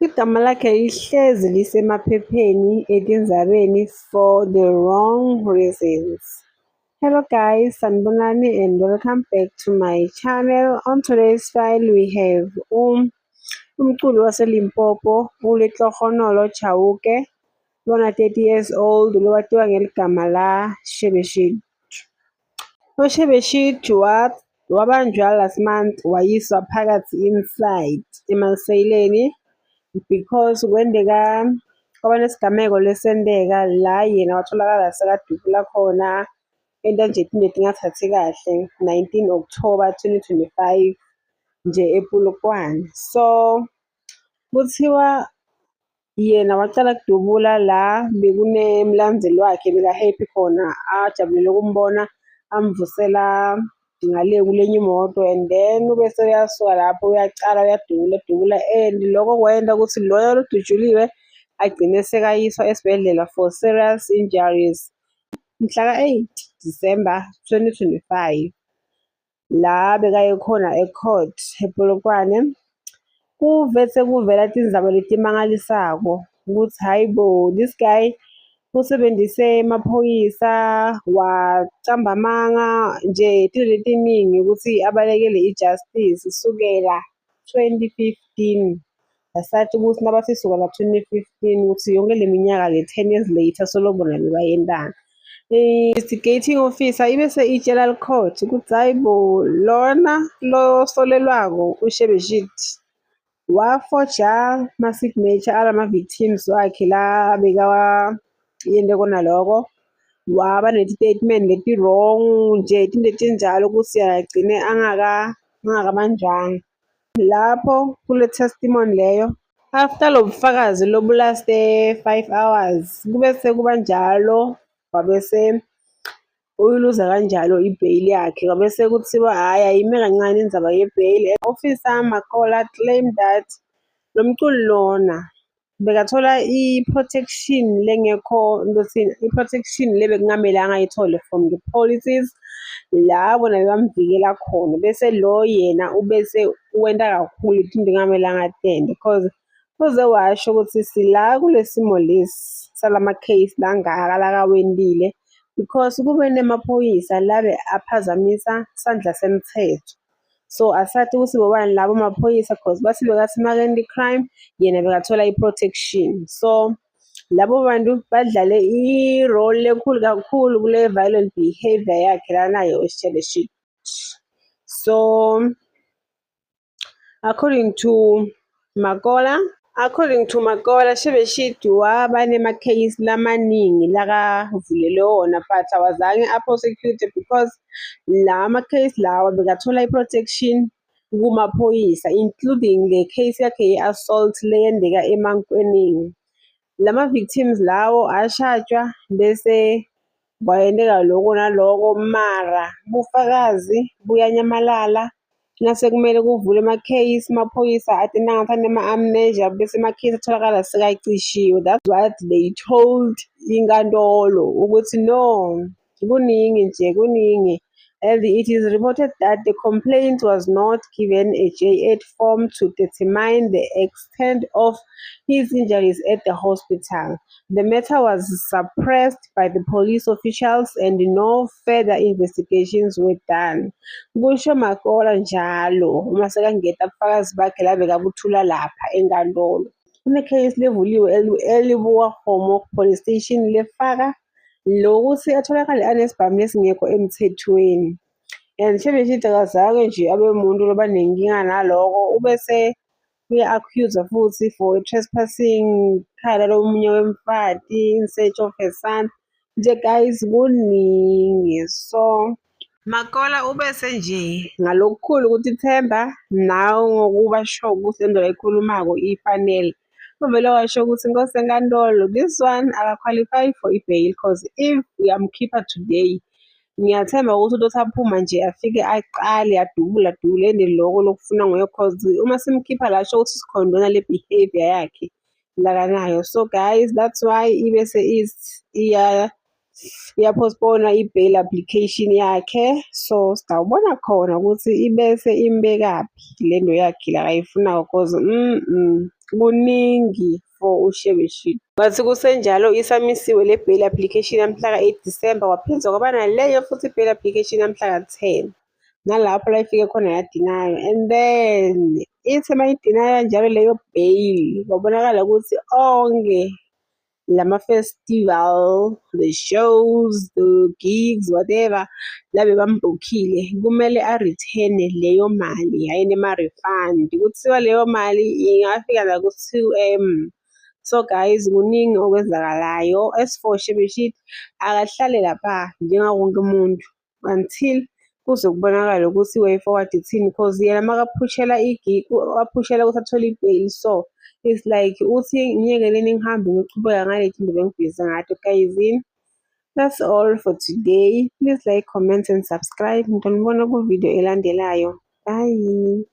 Igama lakhe lihlezi lisemaphepheni etindzabeni for the wrong reasons. Hello guys, sanibonani and welcome back to my channel. On today's file we have umculi waseLimpopo uLehlohonolo Chauke, lona 30 years old, lowatiwa ngeligama la Shebeshxt. UShebeshxt wabanjwa last month, wayiswa phakathi inside emaseyileni because kwenteka kwaba nesigameko lesenteka la yena watholakala sekadubula khona, enta nje tintfo letingathathi kahle, 19 October 2025 nje ePolokwane. So kuthiwa yena wacala kudubula la bekunemlandzeli wakhe beka-happy khona, ajabulele ukumbona, amvusela ngale kulenye imoto, and then ubese uyasuka lapho uyacala uyadubula dubula, and loko kwenta ukuthi loyo lodutshuliwe agcine sekayiswa esibhedlela for serious injuries mhla ka-8 December 2025, la bekaye khona e-court ePolokwane. Kuvese kuvela tindzaba letimangalisako ukuthi hhayi bo, this guy usebenzise emaphoyisa, wacamba amanga nje, tintfo letiningi ukuthi abalekele i-justice kusukela 2015. Asathi ukuthi nabathi sukela 2015, ukuthi yonke le minyaka le, 10 years later, solo bona bebayentani. I-investigating officer ibese itshela likhotho ukuthi hhayi bo, lona losolelwako uShebeshxt wafoja ama-signature alama-victims wakhe la bekawayente kona loko, waba neti-statement leti-wrong nje, tintfo letinjalo, ukuthi agcine angakabanjwanga. Lapho kule testimony leyo, after lo bufakazi lobulaste 5 hours, kube sekuba njalo, wabese uyiluza kanjalo ibheyili yakhe. Kwabe sekuthiwa hhayi, ayime kancane indzaba yebheyili. Officer Makola claimed that lo mculi lona bekathola i-protection lengekho ntothini, i-protection le bekungamelanga ayithole from the policies la bona bebamvikela khona, bese lo yena ubese wenta kakhulu izinto ekungamelanga atente, 'cause uze washo ukuthi sila kule simo lesi salama-case langaka lakawentile because kube nemaphoyisa labe aphazamisa sandla semthetho. So asathi ukuthi bobani labo maphoyisa, 'cause bathi bekathi makenta i-crime yena bekathola i-protection. So labo bantu badlale i-role lenkulu kakhulu kule violent behaviour yakhe lanayo uShebeshxt. So according to Makola, Shebeshxt waba nema-case lamaningi lakavulelwe wona, but awazange a-prosecute because la ma-case lawa bekathola i-protection kumaphoyisa, including le case yakhe ye-assault leyenteka eMankweneng. Lama-victims lawo ashajwa, bese kwayenteka loko naloko, mara bufakazi buyanyamalala. Nase kumele kuvulwe ama-case, amaphoyisa atenta ngathi anema-amnesia, bese ama-case atholakala sekacishiwe. That's what they told inkantolo ukuthi no, kuningi nje, kuningi. And it is reported that the complaint was not given a J8 form to determine the extent of his injuries at the hospital. The matter was suppressed by the police officials and no further investigations were done. Kusho Makola njalo uma sekangeta bufakazi bakhe la bekabuthula lapha enkantolo. Kune-case levuliwe eLebowakgomo Police Station lefaka lokuthi atholakale anesibhamu esingekho emthethweni. And Shebeshxt akazange nje abe umuntu loba nenkinga naloko, ubese uya-accuse futhi for trespassing ekhaya lomunye wemfati in search of her son. Nje guys, kuningi. So Makola ubese nje ngalokukhulu ukutithemba nangokuba sure ukuthi le nto ayikhulumako ifanele. Uvele washo ukuthi, "Nkosi enkantolo, this one aka-qualify for i-bail, 'cause if uyamkhipha today, ngiyathemba ukuthi utothi aphuma nje afike aqale adubule adubule ende loko lokufuna nguye, 'cause uma simkhipha la sho ukuthi sikhondona le behaviour yakhe lakanayo." So guys, that's why ibese iya-postpone i-bail application yakhe. So sitawubona khona ukuthi ibese imbekaphi le nto yakhe la ayifunako, 'cause. Kuningi for uShebeshxt. Kwathi kusenjalo isamisiwe le bail application yamhlaka 8 Disemba kwaphinde kwaba naleyo futhi i-bail application yamhlaka 10. Nalapho la ifike khona ya-deny-wa and then ithi uma i-deny-wa njalo leyo bail, kwabonakala ukuthi onke lama-festival, the shows, the gigs, whatever, la bebambhukhile kumele a-return-e leyo mali, hhayi nema-refund. Kuthiwa leyo mali ingafika naku-two M. So guys, kuningi okwenzakalayo. As for Shebeshxt, akahlale lapha njengawo wonke umuntu until kuze kubonakale ukuthi i-way forward ithini cause yena makaphushela waphushela ukuthi athole i-bail so it's like uthi ngiyekeleni ngihambe ngiyochubeka ngale zinto bengibhizi ngato guys. That's all for today. Please like, comment and subscribe. Ngizonibona ku-video elandelayo. Bye.